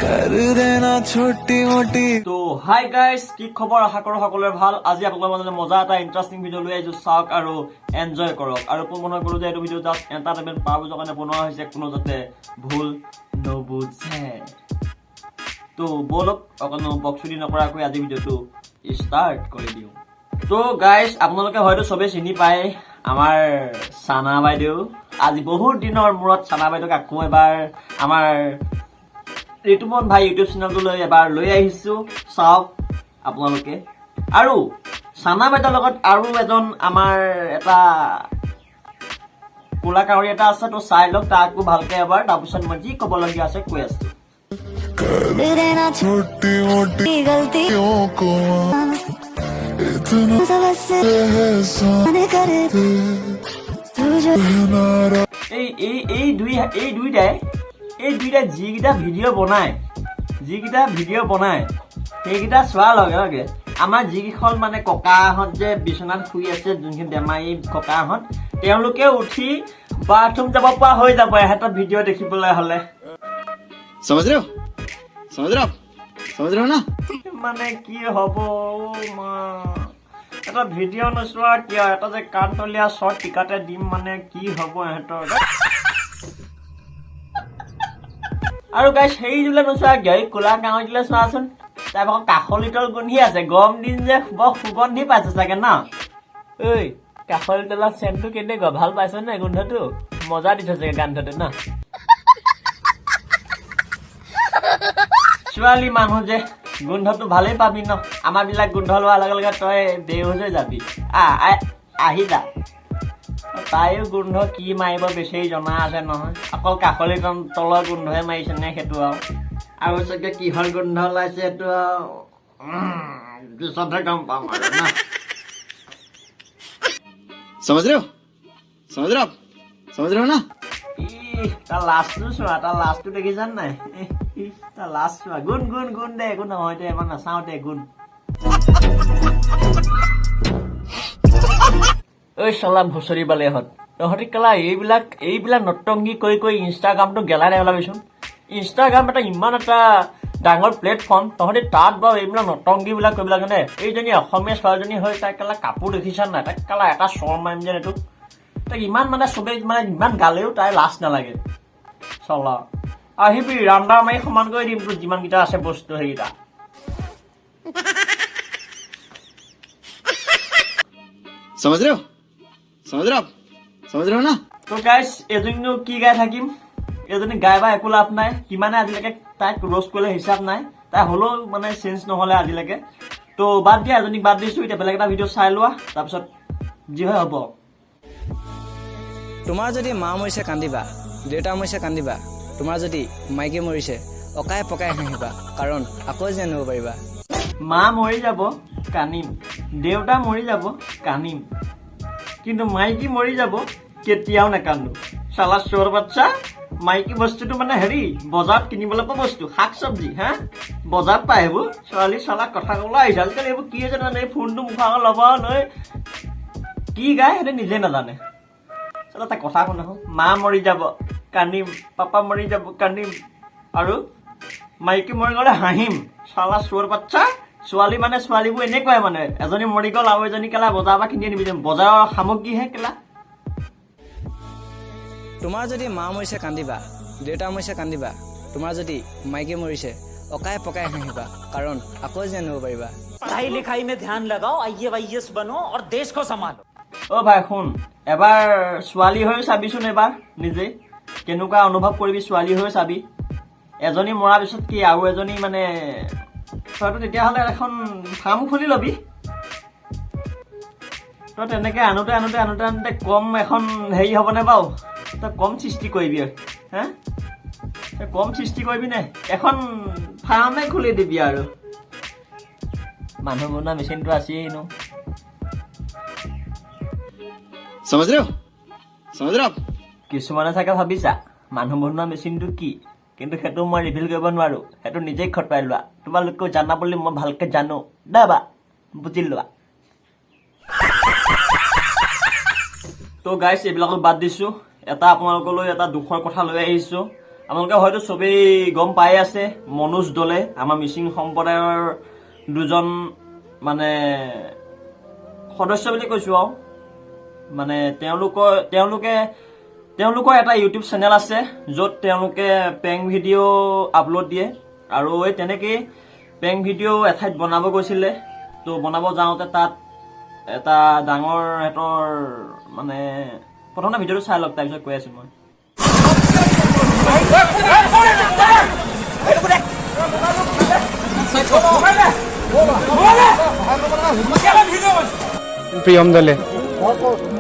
कर देना छोटी मोटी। তো হাই গাইজ, কি খবৰ? আশা কৰোঁ সকলোৰে ভাল। আজি আপোনালোকৰ মাজলৈ মজা এটা ইণ্টাৰেষ্টিং ভিডিঅ' লৈ আহিছোঁ, চাওক আৰু এনজয় কৰক। আৰু পোনপ্ৰথমে ক'লো যে এইটো ভিডিঅ' জাষ্ট এণ্টাৰটেইনমেণ্ট পাৰ্পজৰ কাৰণে বনোৱা হৈছে, কোনো যাতে ভুল নুবুজে। তো ব'লক, অকণো বকচুদি নকৰাকৈ আজি ভিডিঅ'টো ষ্টাৰ্ট কৰি দিওঁ। তো গাইজ, আপোনালোকে হয়তো চবেই চিনি পায় আমাৰ চানা বাইদেউ। আজি বহুত দিনৰ মূৰত চানা বাইদেউক আকৌ এবাৰ আমাৰ ঋতুপন ভাই ইউটিউব চেনেলটোলৈ এবাৰ লৈ আহিছোঁ, চাওক আপোনালোকে। আৰু চানা বাইদেউৰ লগত আৰু এজন আমাৰ এটা ক'লা কাউৰী এটা আছে, তো চাই লওক তাকো ভালকে এবাৰ, তাৰপিছত মই যি ক'বলগীয়া আছে কৈ আছো। देना छोटी मोटी गलतियों को इतना बस एहसान कर तू जो नारा এই এই এই দুই এই দুইটাই এই দুইটাই যিকেইটা ভিডিঅ' বনায়, যিকেইটা ভিডিঅ' বনায়, সেইকেইটা চোৱাৰ লগে লগে আমাৰ যিকেইখন মানে ককাহঁত যে বিচনাত শুই আছে, যোনখিনি বেমাৰী ককাহঁত, তেওঁলোকে উঠি বাথৰুম যাব পৰা হৈ যাব এহেঁতৰ ভিডিঅ' দেখিবলৈ হ'লে। समझ रहे हो? समझ रहे हो आप? समझ रहे हो ना? মানে কি হ'ব অ' মা, এটা ভিডিঅ' নোচোৱা কিয়, এটা যে কাণতলীয়া শ্বৰ্ট টিকাতে দিম, মানে কি হ'ব ইহঁতৰ। আৰু গাইছ, হেৰিটোলৈ নোচোৱা কিয়, এই ক'লা কাউৰীটোলৈ চোৱাচোন, তাৰ আকৌ কাষলি তল গোন্ধি আছে, গৰম দিন যে বৰ সুগন্ধি পাইছে চাগে ন। ঐ, কাষলি তলৰ চেনটো কেনেকুৱা, ভাল পাইছ নে? গোন্ধটো মজা দিছে চাগে গোন্ধটো ন। ছোৱালী মানুহ যে গোন্ধটো ভালেই পাবি ন, আমাৰবিলাক গোন্ধ লোৱাৰ লগে লগে তই বেহুচ হৈ যাবি। আহি যা। তাইও গোন্ধ কি মাৰিব বেছি জনা আছে নহয়, অকল কাষলি তলৰ গোন্ধহে মাৰিছে নে সেইটো, আৰু চাগে কিহৰ গোন্ধ ওলাইছে সেইটো আৰু পিছতহে গম পাম আৰু ন। समझ रहे हो? समझ रहे हो आप? समझ रहे हो ना? ইহ, তাৰ লাজটো চোৱা, তাৰ লাজটো দেখিছা নাই? ইহ, তাৰ লাজ চোৱা। গুণ গুণ গুণ দে, একো নহয় দে, ইমান নাচাওঁ দে, গুণ। ঐ চলা ভুচৰি বালেহঁত, তহঁতি কেলা এইবিলাক নটংগী কৰি কৰি ইনষ্টাগ্ৰামটো গেলাই নেপেলাবিচোন। ইনষ্টাগ্ৰাম এটা ইমান এটা ডাঙৰ প্লেটফৰ্ম, তহঁতি তাত বাৰু এইবিলাক নটংগীবিলাক কৰিব লাগে নে? এইজনী অসমীয়া ছোৱালীজনী হৈ তাই কেলা কাপোৰ দেখিছা নাই? তাইক কেলা এটা চৰ মাৰিম যেন এইটো। তাইক ইমান মানে চবেই মানে ইমান গালেও তাই লাজ নালাগে। চলা আহিবি, ৰান্দা মাৰি সমান কৰি দিম তোৰ যিমানকেইটা আছে বস্তু সেইকেইটা। समझ रहे हो? समझ रहे हो आप? समझ रहे हो ना? তো গাইছ, এজনীনো কি গাই থাকিম, এজনী গাই বা একো লাভ নাই। কিমানে আজিলৈকে তাইক ৰ'জ কৰিলে হিচাপ নাই, তাই হ'লেও মানে চেঞ্জ নহ'লে আজিলৈকে। তো বাদ দিয়া, এজনীক বাদ দিছো, এতিয়া বেলেগ এটা ভিডিঅ' চাই লোৱা, তাৰপিছত যি হয় হ'ব। তোমাৰ যদি মা মৰিছে কান্দিবা, দেউতা মৰিছে কান্দিবা, তোমাৰ যদি মাইকী মৰিছে অকাই পকাই হাঁহিবা, কাৰণ আকৌ যে আনিব পাৰিবা। মা মৰি যাব কান্দিম, দেউতা মৰি যাব কান্দিম, কিন্তু মাইকী মৰি যাব কেতিয়াও নাকান্দো। চালা চোৰ বাচ্চা, মাইকী বস্তুটো মানে হেৰি বজাৰত কিনিবলৈ পোৱা বস্তু, শাক চব্জি হা, বজাৰত পায় সেইবোৰ। ছোৱালী চালা কথা ক'বলৈ আহিছে আজিকালি, এইবোৰ কি হৈছে নাজানে, এই ফোনটো মুখৰ আগত ল'ব লৈ কি গায় সেইটো নিজে নাজানে। চালা এটা কথা শুনাচোন, মা মৰি যাব কান্দিম, পাপা মৰি যাব কান্দিম, আৰু মাইকী মৰি গ'লে হাঁহিম। চালা চোৰ বাচ্চা, ছোৱালী মানে ছোৱালীবোৰ এনেকুৱাই মানে, এজনী মৰি গ'ল আৰু এজনী কেলা বজাৰৰ পৰা কিনি আনিবি, বজাৰৰ সামগ্ৰীহে কেলা। তোমাৰ যদি মা মৰিছে কান্দিবা, দেউতা মৰিছে কান্দিবা, তোমাৰ যদি মাইকী মৰিছে অকাই পকাই হাঁহিবা, কাৰণ আকৌ যে আনিব পাৰিবা। पढ़ाई लिखाई में ध्यान लगाओ, आईएएस बनो और देश को संभालो। অ' ভাই শুন, এবাৰ ছোৱালী হৈ চাবিচোন এবাৰ নিজে কেনেকুৱা অনুভৱ কৰিবি, ছোৱালী হৈ চাবি। এজনী মৰাৰ পিছত কি আৰু এজনী মানে তইতো তেতিয়াহ'লে এখন ফাৰ্ম খুলি ল'বি। তই তেনেকে আনোতে আনোতে আনোতে আনোতে কম এখন হেৰি হ'বনে বাৰু? তই কম সৃষ্টি কৰিবি হা, তই কম সৃষ্টি কৰিবি নে? এখন ফাৰ্মে খুলি দিবি আৰু মানুহ বনোৱা মেচিনটো আছেই ন। समझ रहे हो? समझ रहे हो आप? কিছুমানে চাগে ভাবিছা মানুহ বনোৱা মেচিনটো কি, কিন্তু সেইটো মই ৰিভিল কৰিব নোৱাৰো, সেইটো নিজেই খটুৱাই লোৱা। তোমালোকেও জানা বুলি মই ভালকে জানো দাবা, বুজি লোৱা। তো গাইছ, এইবিলাকক বাদ দিছো, এটা আপোনালোকলৈ এটা দুখৰ কথা লৈ আহিছো। আপোনালোকে হয়তো চবেই গম পাই আছে, মনোজ দলে, আমাৰ মিচিং সম্প্ৰদায়ৰ দুজন মানে সদস্য বুলি কৈছোঁ আৰু মানে তেওঁলোকৰ এটা ইউটিউব চেনেল আছে, য'ত তেওঁলোকে প্ৰেংক ভিডিঅ' আপলোড দিয়ে। আৰু এই তেনেকেই প্ৰেংক ভিডিঅ' এঠাইত বনাব গৈছিলে। তো বনাব যাওঁতে তাত এটা ডাঙৰ সিহঁতৰ মানে, প্ৰথমতে ভিডিঅ'টো চাই লওক, তাৰপিছত কৈ আছো মই। প্ৰিয়ম দলে,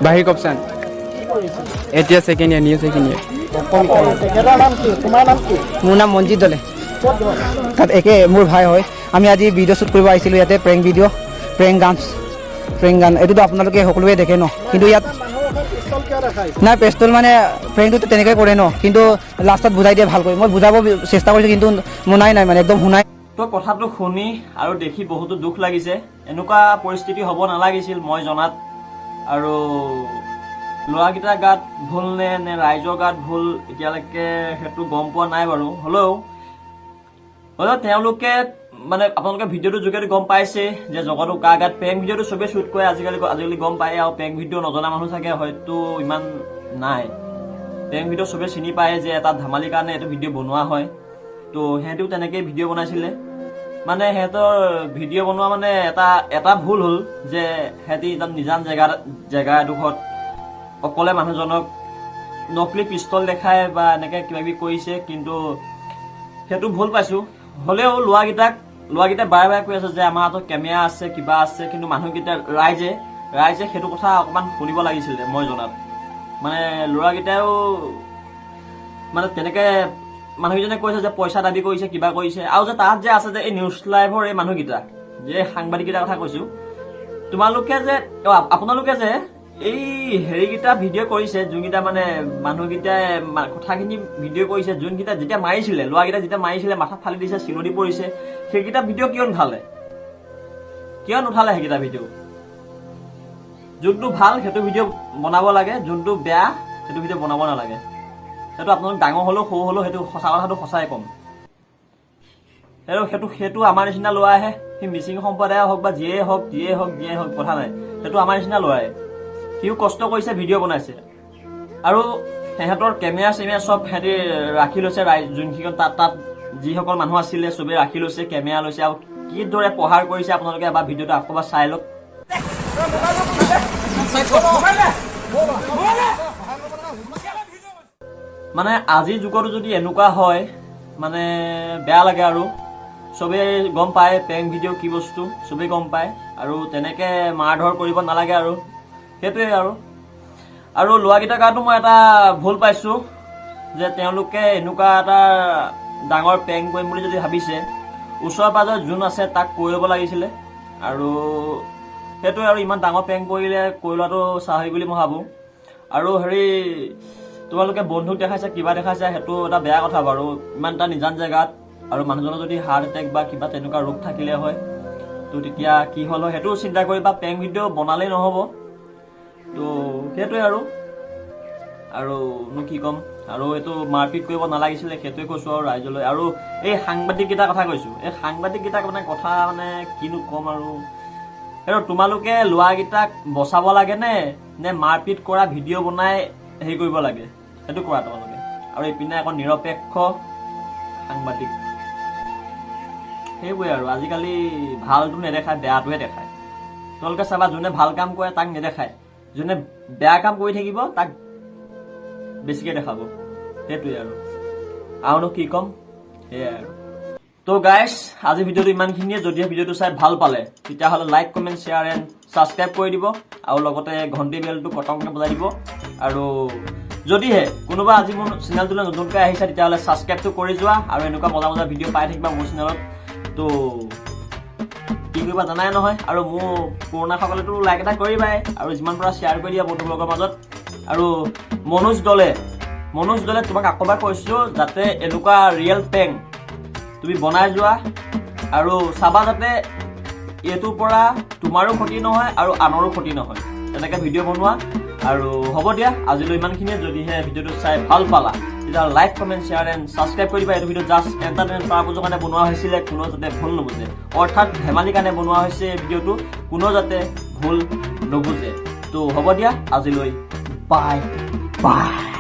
বাহিৰ কপচান। এতিয়া second year, new second year. মোৰ নাম মঞ্জিত দলে। তাত একে মোৰ ভাই হয়। আমি আজি ভিডিঅ' শ্বুট কৰিব আহিছিলোঁ ইয়াতে, প্ৰেংক ভিডিঅ', প্ৰেংক গান, প্ৰেংক গান। এইটোতো আপোনালোকে সকলোৱে দেখে ন? কিন্তু ইয়াত নাই পেষ্টল, মানে প্ৰেংকটোতো তেনেকৈ কৰে ন, কিন্তু লাষ্টত বুজাই দিয়ে ভালকৈ। মই বুজাব চেষ্টা কৰিছোঁ, কিন্তু শুনাই নাই, মানে একদম শুনাই। তো কথাটো শুনি আৰু দেখি বহুতো দুখ লাগিছে। এনেকুৱা পৰিস্থিতি হ'ব নালাগিছিল মই জনাত। আৰু ল'ৰাকেইটাৰ গাত ভুল নে নে ৰাইজৰ গাত ভুল, এতিয়ালৈকে সেইটো গম পোৱা নাই বাৰু। হ'লেও তেওঁলোকে মানে আপোনালোকে ভিডিঅ'টোৰ যোগেদি গম পাইছে যে জগতো কাৰ গাত। প্ৰেংক ভিডিঅ'টো চবেই শ্বুট কৰে আজিকালি, গম পায়। আৰু প্ৰেংক ভিডিঅ' নজনা মানুহ চাগে হয়তো ইমান নাই। প্ৰেংক ভিডিঅ' চবেই চিনি পায় যে এটা ধেমালিৰ কাৰণে এইটো ভিডিঅ' বনোৱা হয়। তো সিহঁতেও তেনেকেই ভিডিঅ' বনাইছিলে। মানে সিহঁতৰ ভিডিঅ' বনোৱা মানে এটা ভুল হ'ল যে সিহঁতি একদম নিজান জেগা এডোখৰত অকলে মানুহজনক নকলি পিষ্টল দেখাই বা এনেকে কিবা কিবি কৰিছে, কিন্তু সেইটো ভুল পাইছো। হ'লেও ল'ৰাকেইটাই বাৰে বাৰে কৈ আছে যে আমাৰ হাতত কেমেৰা আছে, কিবা আছে, কিন্তু মানুহকেইটা ৰাইজে সেইটো কথা অকণমান শুনিব লাগিছিলে মই জনাত। মানে ল'ৰাকেইটাইও মানে তেনেকে মানুহকেইজনে কৈছে যে পইচা দাবী কৰিছে, কিবা কৰিছে। আৰু যে তাত যে আছে যে এই নিউজ লাইভৰ এই মানুহকেইটা যে সাংবাদিককেইটাৰ কথা কৈছো, তোমালোকে যে আপোনালোকে যে এই হেৰিকেইটা ভিডিঅ' কৰিছে, যোনকেইটা মানে মানুহকেইটাই কথাখিনি ভিডিঅ' কৰিছে, যোনকেইটা যেতিয়া মাৰিছিলে, ল'ৰাকেইটা যেতিয়া মাৰিছিলে, মাথা ফালি দিছে, চিলনি পৰিছে, সেইকেইটা ভিডিঅ' কিয় নুঠালে? কিয় নুঠালে সেইকেইটা ভিডিঅ'? যোনটো ভাল সেইটো ভিডিঅ' বনাব লাগে, যোনটো বেয়া সেইটো ভিডিঅ' বনাব নালাগে। সেইটো আপোনালোক ডাঙৰ হ'লেও সৰু হ'লেও সেইটো সঁচা কথাটো সঁচাই ক'ম। সেইটো আমাৰ নিচিনা ল'ৰাহে, সি মিচিং সম্প্ৰদায়ৰ হওক বা যিয়ে হওক কথা নাই, সেইটো আমাৰ নিচিনা ল'ৰাই, সিও কষ্ট কৰিছে, ভিডিঅ' বনাইছে। আৰু সিহঁতৰ কেমেৰা চেমেৰা চব সিহঁতি ৰাখি লৈছে। ৰাইজ যোনকেইখন তাত যিসকল মানুহ আছিলে, চবেই ৰাখি লৈছে, কেমেৰা লৈছে। আৰু কিদৰে প্ৰহাৰ কৰিছে আপোনালোকে এবাৰ ভিডিঅ'টো আকৌ এবাৰ চাই লওক। মানে আজিৰ যুগতো যদি এনেকুৱা হয়, মানে বেয়া লাগে। আৰু চবেই গম পায় প্ৰেংক ভিডিঅ' কি বস্তু, চবেই গম পায়। আৰু তেনেকে মাৰ ধৰ কৰিব নালাগে আৰু সেইটোৱে। আৰু ল'ৰাকেইটাৰ গাতো মই এটা ভুল পাইছোঁ যে তেওঁলোকে এনেকুৱা এটা ডাঙৰ প্ৰেংক কৰিম বুলি যদি ভাবিছে, ওচৰে পাজৰে যোন আছে তাক কৈ ল'ব লাগিছিলে। আৰু সেইটোৱে। আৰু ইমান ডাঙৰ প্ৰেংক কৰিলে কৰি লোৱাটো স্বাভাৱিক বুলি মই ভাবোঁ। আৰু হেৰি, তোমালোকে বন্ধুক দেখাইছা, কিবা দেখাইছা, সেইটো এটা বেয়া কথা বাৰু। ইমান এটা নিজান জেগাত আৰু মানুহজনৰ যদি হাৰ্ট এটেক বা কিবা তেনেকুৱা ৰোগ থাকিলে হয়, তো তেতিয়া কি হ'ল হয়, সেইটোও চিন্তা কৰিবা। প্ৰেংক ভিডিঅ' বনালেই নহ'ব। তো সেইটোৱে। আৰুনো কি ক'ম? আৰু এইটো মাৰপিট কৰিব নালাগিছিলে, সেইটোৱে কৈছোঁ আৰু ৰাইজলৈ। আৰু এই সাংবাদিককেইটাৰ কথা কৈছোঁ, এই সাংবাদিককেইটাক মানে কথা মানে কিনো ক'ম আৰু। আৰু তোমালোকে ল'ৰাকেইটাক বচাব লাগে নে নে মাৰপিট কৰা ভিডিঅ' বনাই হেৰি কৰিব লাগে, সেইটো কৰা তোমালোকে। আৰু ইপিনে আকৌ নিৰপেক্ষ সাংবাদিক, সেইবোৰে। আৰু আজিকালি ভালটো নেদেখায়, বেয়াটোহে দেখায়। তোমালোকে চাবা, যোনে ভাল কাম কৰে তাক নেদেখায়, যোনে বেয়া কাম কৰি থাকিব তাক বেছিকে দেখাব। সেইটোৱে। আৰুনো কি ক'ম, সেয়াই আৰু। তো গাইছ, আজি ভিডিঅ'টো ইমানখিনিয়ে। যদিহে ভিডিঅ'টো চাই ভাল পালে, তেতিয়াহ'লে like, comment, share and subscribe কৰি দিব আৰু লগতে ঘণ্টি বেলটো কটংকৈ বজাই দিব। আৰু যদিহে কোনোবা আজি মোৰ চেনেলটোলৈ নতুনকৈ আহিছে, তেতিয়াহ'লে ছাবস্ক্ৰাইবটো কৰি যোৱা আৰু এনেকুৱা মজা মজা ভিডিঅ' পাই থাকিবা মোৰ চেনেলত। তো কি কৰিবা জানাই নহয়? আৰু মোৰ পুৰণাসকলেতো লাইক এটা কৰিবাই আৰু যিমান পাৰা শ্বেয়াৰ কৰি দিয়া বন্ধুবৰ্গৰ মাজত। আৰু মনোজ দলে, তোমাক আকৌ এবাৰ কৈছোঁ, যাতে এনেকুৱা ৰিয়েল প্ৰেংক তুমি বনাই যোৱা আৰু চাবা যাতে এইটোৰ পৰা তোমাৰো ক্ষতি নহয় আৰু আনৰো ক্ষতি নহয়, তেনেকৈ ভিডিঅ' বনোৱা। আৰু হ'ব দিয়া, আজিলৈ ইমানখিনিয়ে। যদিহে ভিডিঅ'টো চাই ভাল পালা, তেতিয়াহ'লে তেতিয়াহ'লে like, comment, share and subscribe কৰি দিবা। এইটো ভিডিঅ' জাষ্ট এণ্টাৰটেইনমেণ্ট পাৰ্পজৰ কাৰণে বনোৱা হৈছিলে, কোনো যাতে ভুল নুবুজে। অৰ্থাৎ ধেমালি কাৰণে বনোৱা হৈছে এই ভিডিঅ'টো, কোনো যাতে ভুল নুবুজে। তো হ'ব দিয়া আজিলৈ, বাই বাই।